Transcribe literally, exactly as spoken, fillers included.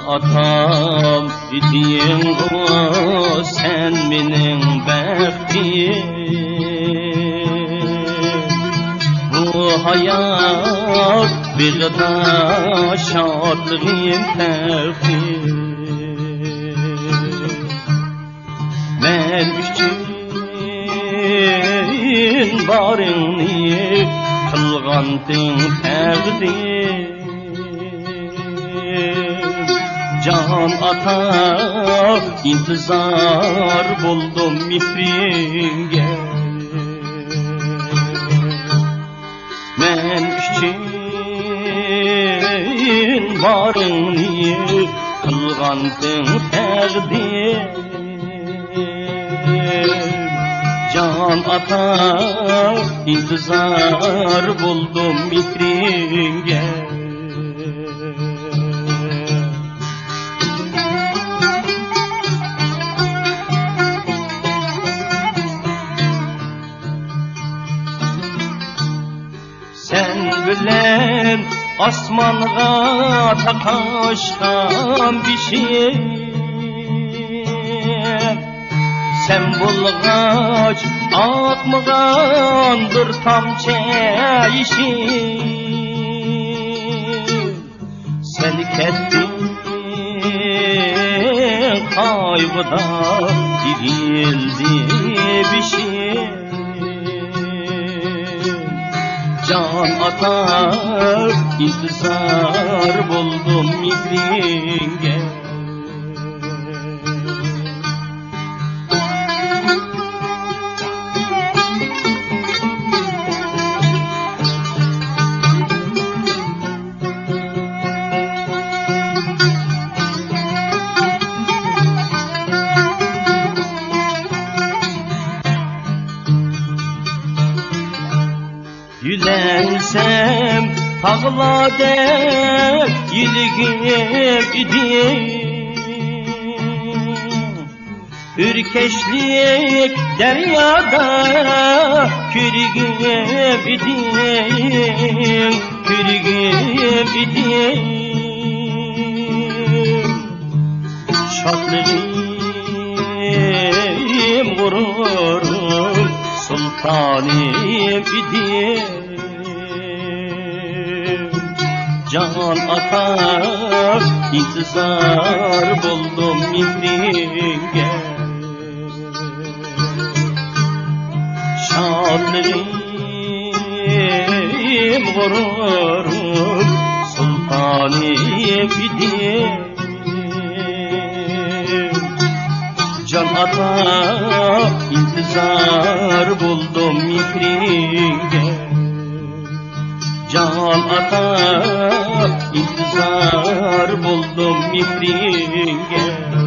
ئاتام ئىدىڭغۇ سەن مېنىڭ بەختىم، بۇ ھايات بېغىدا شادلىقىم، پەخرىم. مەن ئۈچۈن بارىڭنى قىلغانتىڭ تەقدىر. جان ئاتا، ئىنتىزار بولدۇم مېھرىڭگە. مەن ئۈچۈن بارىڭنى قىلغانتىڭ تەقدىر. جان ئاتا، ئىنتىزار بولدۇم مېھرىڭگە. سەن بىلەن ئاسمانغا تاقاشقان بېشىم، سەن بولغاچ ئاقمىغان بىر تامچە يېشىم. سەن كەتتىڭ قايغۇدا ئېگىلدى بېشىم. جان ئاتا، ئىنتىزار بولدۇم مېھرىڭگە. يۆلەنسەم تاغلاردەك يېلىگىم ئىدىڭ، ئۆركەشلىك دەريادا كۆرگۈم ئىدىڭ، كۆرگۈم ئىدىڭ. شادلىقىم، غۇرۇرۇم، سۇلتانىم ئىدىڭ. جان ئاتا، ئىنتىزار بولدۇم مېھرىڭگە. شادلىقىم، غۇرۇرۇم، سۇلتانىم ئىدىڭ. جان ئاتا، ئىنتىزار بولدۇم مېھرىڭگە. جان ئاتا، ئىنتىزار بولدۇم مېھرىڭگە.